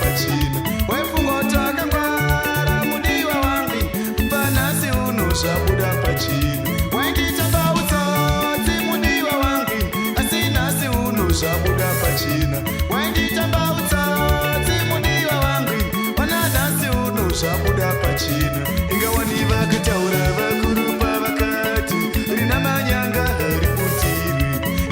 pachina. Waifunga kuti wakangwara mudiwa wangu, panhasi uno zvabuda pachina. Wainditamba utsotsi mudiwa wangu, asi nhasi uno zvabuda pachina. Wainditamba utsotsi mudiwa wangu, ona nhasi uno zvabuda pachina. Ingawani vakataura vakuru pavakati rina manyanga hariputirwi.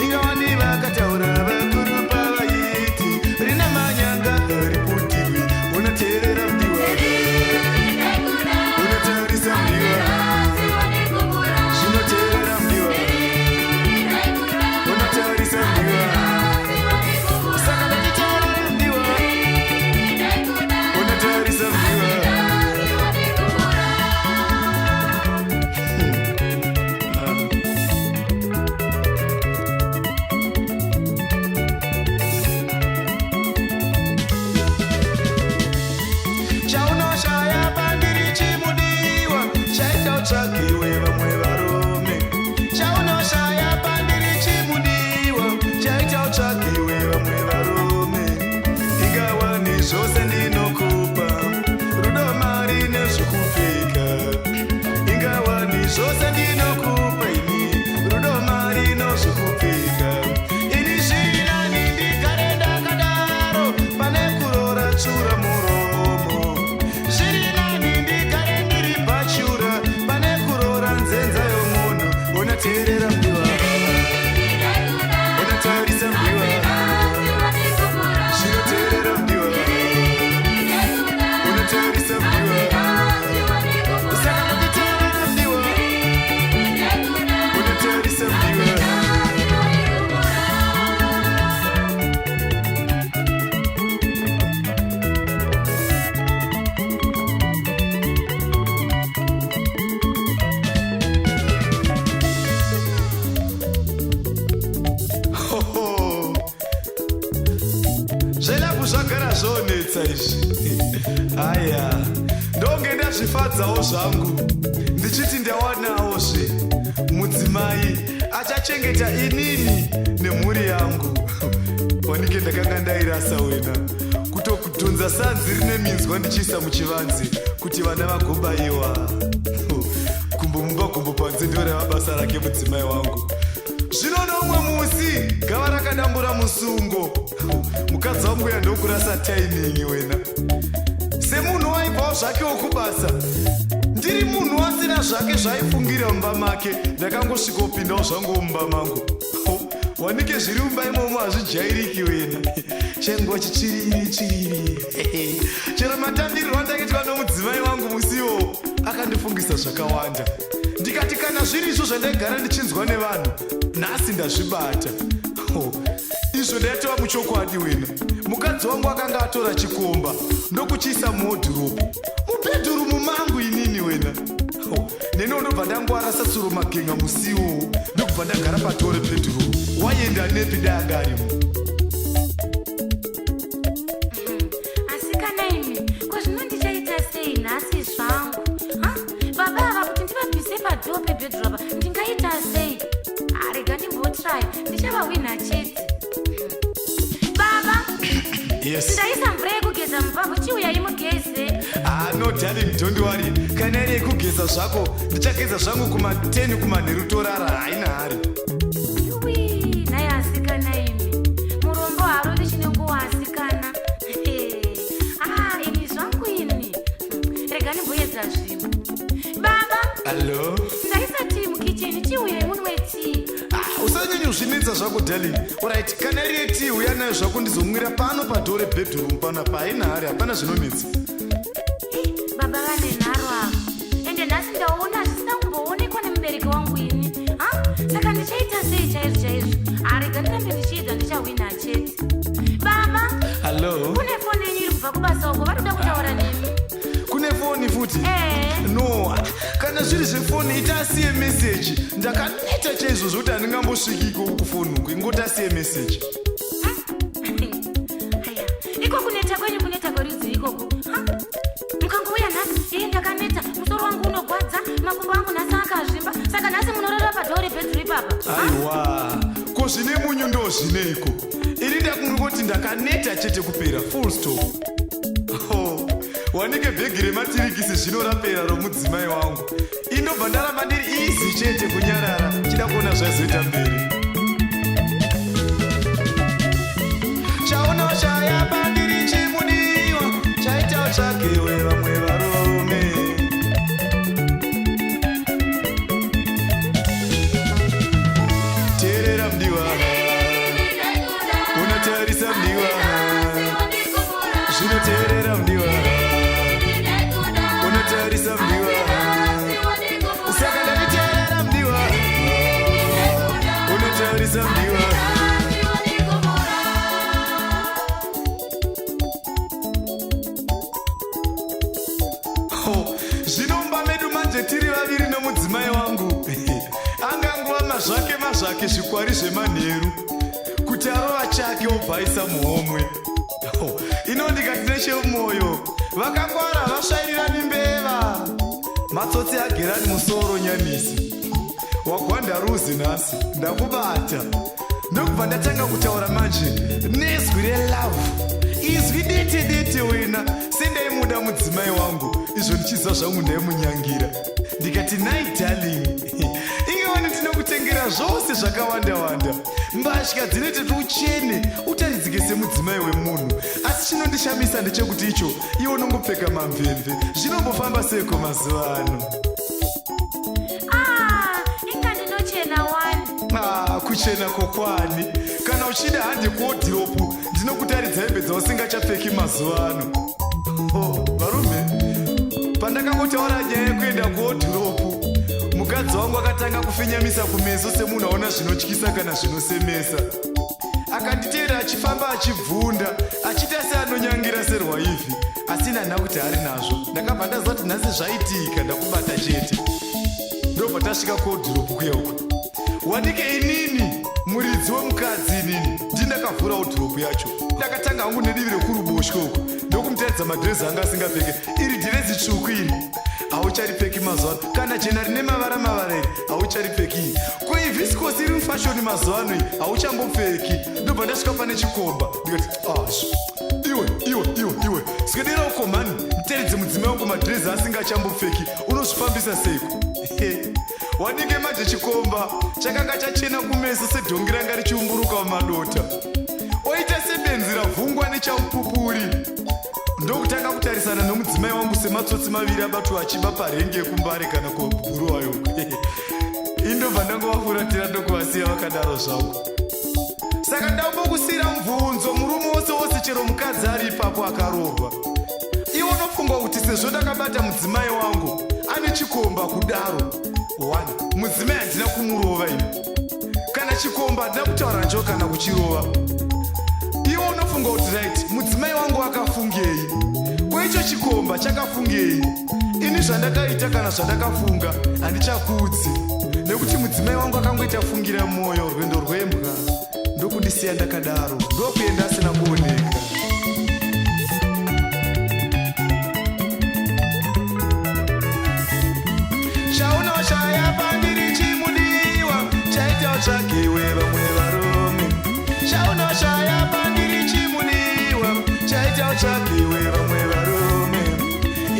Ingawani vakataura vakuru pavaiti rina manyanga hariputirwi. Unoteerera mudiwa, unotarisa mudiwa, zvinoteerera mudiwa, unotarisa mudiwa. Saka ndachiteerera mudiwa, unotarisa mudiwa. Chaunoshaya pandiri chimudiwa, chaita utsvagiwe vamwe varume. Chaunoshaya pandiri chimudiwa, chaita utsvagiwe vamwe varume. Ingawani zvose ndinokupa, rudo, mari nezvekupfeka. Ingawani zvose ndinokupa ini, rudo, mari nozvekupfeka. Ini zvirinani ndigare ndakadaro pane kurora tsvura muromo. Zvirinani ndigare ndiri bhachura pane kurora nzenza yomunhu. Unoteerera mudiwa, unotarisa mudiwa, zvinoteerera mudiwa, unotarisa mudiwa. Saka nditeerera mudiwa, unotarisa mudiwa. Hoho. Zvelove zvagara zvonetsa izvi. Aya, ndonge ndazvifadzawo zvangu ndichiti ndawanawozve mudzimai achachengeta inini nemhuri yangu. Wanike ndakanga ndairasa wena, kutokudhonza sanzi rine minzwa ndichiisa muchivanze kuti vana vagobayiwa. Gumbo mumba, gumbo panze, ndoreva basa rake mudzimai wangu. Zvino noumwe musi gava rakadambura musungo, mukadzi wangu yandokurasa timing wena. Semunhu waibvawo zvakewo kubasa, ndiri munhu asina zvake zvaifungira mumba make, ndakangosvikopindawo zvangu mumba mangu. Wanike zviri mumba imomo hazvijairiki wena, chenguva chitsviriri tsviriri. Chero matambirirwo andakaitwa nomudzimai wangu musiwo akandifungisa zvakawanda. Ndikati kana zviri izvo zvandaigara ndichinzwa nevanhu, nhasi ndazvibata. Oh, izvo ndaitova muchokwadi wena. Mukadzi wangu akanga atora chikomba ndokuchiisa muwardrobe mubedroom mangu inini wena. Oh, neniwo ndobva ndangwara satsuro magenga musiwo, ndokubva ndagara padoor rebedroom. Waienda nepi dai anga arimo? Asikana imi, ko zvino ndichaita sei nhasi zvangu? Ha, baba ava kuti ndivabvise padoor pebedroom apa, ndingaita sei? Rega ndimbotraya, ndichavahwina chete. Baba! Yes. Ndaisa mvura yekugeza mubhavhu, chiuyai mugeze. Ah, no darling, don't worry. Kana iri yekugeza zvako, ndichageza zvangu kuma10 kumanheru, torara, haina hari. Iwi, nhai asikana imi, murombo harovi chine nguva asikana. Ah, ini zvangu ini, rega ndimboedza zvimwe. Baba! Hallo. Ndaisa tii mukicheni, chiuyai munwe tii. Ah, usanyanya kuzvinetsa zvako darling. Alright, kana iri yetii, uya nayo zvako, ndizomwira pano padoor rebedroom panapa, haina hari, hapana zvinonetsa. Ei, baba vane nharo ava. Ende nhasi ndaona zvisina kumboonekwa nemubereki wangu ini. Ha, saka ndichaita sei chaizvo chaizvo? Arega ndirambe ndichiedza, ndichahwina chete. Baba! Hallo. Kune foni yenyu iri kubva kubasa uko, vari kuda kutaura nemi. Kune foni futi? Eh. No, kana zviri zvefoni, ita asiye meseji. Ndakaneta chaizvo zvokuti handingambosviki iko kufoni uku. Ingoti asiye meseji. Aya, iko kuneta kwenyu kuneta kwerudzi ikoko? Ha? Mukangouya nhasi, ii, ndakaneta, musoro wangu unogwadza, makumbo angu nhasi akazvimba. Saka nhasi munorara padoor rebedroom ipapa? Aiwa, ko zvine munyu ndo zvineiko? Ini ndakungoti ndakaneta chete, kupera, full stop. Wanike bhegi rematirikisi zvino rapera romudzimai wangu. Indobva ndaramba ndiri easy chete kunyarara chida kuona zvaizoita mberi. Chaunoshaya pandiri chimudiwa chaita utsvagewe vamwe varume. Teerera mudiwa, unotarisa mudiwa, zvinoteerera mudiwa, unotarisa mudiwa. Saka ndanditeerera mudiwa, unotarisa mudiwa. Ho, zvino mumba medu manje tiri vaviri nomudzimai wangu. Angangova mazvake mazvake zvikwari zvemanheru kuti arova chake obva aisa muhomwe. Ho, ino ndikati nechemwoyo vakangwara vasvairirani mbeva. Matsotsi agerani musoro nyanisi. Wagwanda ruzi nhasi ndakubata. Ndokubva ndatanga kutaura manje nezwi relove, izwi dete dete wena, sendaimuda mudzimai wangu izvo ndichiziva zvangu ndaimunyangira. Ndikati, "Nai darling, ingewani ndinokutengera zvose zvakawanda wanda, mbatya dzinoita kuti uchene utaridzike semudzimai wemunhu. Asi chinondishamisa ndechekuti icho iwe unongopfeka mamvemve. Zvinombofamba seiko mazuva ano?" Ah, inga ndinochena wani. Ah, kuchena kokwani. Kana uchida hande kuwardrobe ndinokutaridza hembe dzausingachapfeki mazuva ano. Oh, varume, pandakangotaura nyaya yekuenda kuwardrobe, mukadzi wangu akatanga kufinyamisa kumeso semunhu aona zvinotyisa kana zvinosemesa. Akanditeera achifamba achibvunda achiita seanonyangira serwaivhi, asi nana kuti ari nazvo. Ndakabva ndaziva kuti nhasi zvaitika, ndakubata chete. Ndobva tasvika kuwardrobe kuya uko, wanike inini muridzi wemukadzi, inini ndindakavhura wardrobe yacho. Ndakatanga hangu nedivi rekuruboshwe uko, ndokumutaridza madhirezi anga asingapfeke. "Iri dhirezi tsvuku iri haucharipfeki mazuva ano, kana jena rine mavara mavara iri haucharipfeki iyi. Ko iyi viscose iri mufashion mazuva ano iyi hauchambopfeki." Ndobva ndasvika pane chikomba ndikati, "Asvo iwe, iwe, iwe, iwe, swedera uko mhani, nditeredze mudzimai wangu madhirezi asingachambopfeki. Unozvifambisa seiko?" Wanike manje chikomba chakanga chachena kumeso sedhongi ranga richiumburuka mumadota, oita sebenzi ravhungwa nechamupupuri, ndokutanga kutarisana nomudzimai wangu sematsotsi maviri abatwa achiba parenge yekuMbare kana kuBhuruwayo. Indobva ndangovafuratira ndokuvasiya vakadaro zvangu. Saka ndambokusiyira mubvunzo, murume wose wose, chero mukadzi ari ipapo akaroorwa. Iwe unofunga kuti sezvo ndakabata mudzimai wangu ane chikomba kudaro, one mudzimai handina kumurova ini, kana chikomba handina kutaura nacho kana kuchirova, iwe unofunga kuti right, mudzimai wangu akafungei? Kweicho chikomba chakafungei? Ini zvandakaita kana zvandakafunga handichakudzi, nekuti mudzimai wangu akangoita fungira mwoyo rwendo rwembwa, ndokundisiya ndakadaro, ndokuenda asina kuoneka. Chaunoshaya pandiri chimudiwa chaita utsvagiwe vamwe varume. Chaunoshaya pandiri chimudiwa chaita utsvagiwe vamwe varume.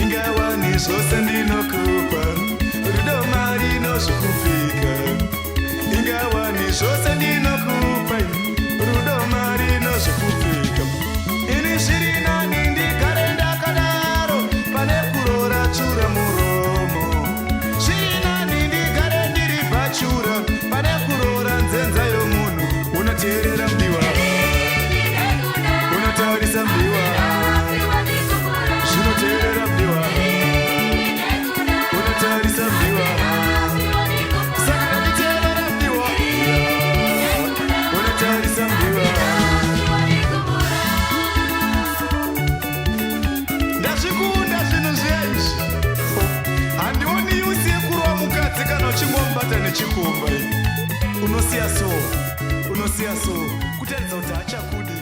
Ingawani zvose ndinokupa, rudo, mari nozvokupfeka. Ingawani zvose ndinokupa, rudo, mari nozvokupfeka. Ini zviri nani ndigare ndakadaro pane kuroora tsvura muromo. Zviri nani ndigare ndiri bhachura pane kuroora nzenza yomunhu. Unoteerera mudiwa, unotaurisa mudiwa, zvinoteerera mudiwa, unotaurisa mudiwa. Saka ndanditeerera mudiwa, unotaurisa mudiwa. Ndazvikunda zvinhu zviya izvi. Handioni use yekurova mukadzi kana uchingomubata nechikomba iyi. Unosiya so, unosiya so, kutaridza kuti haachakudi.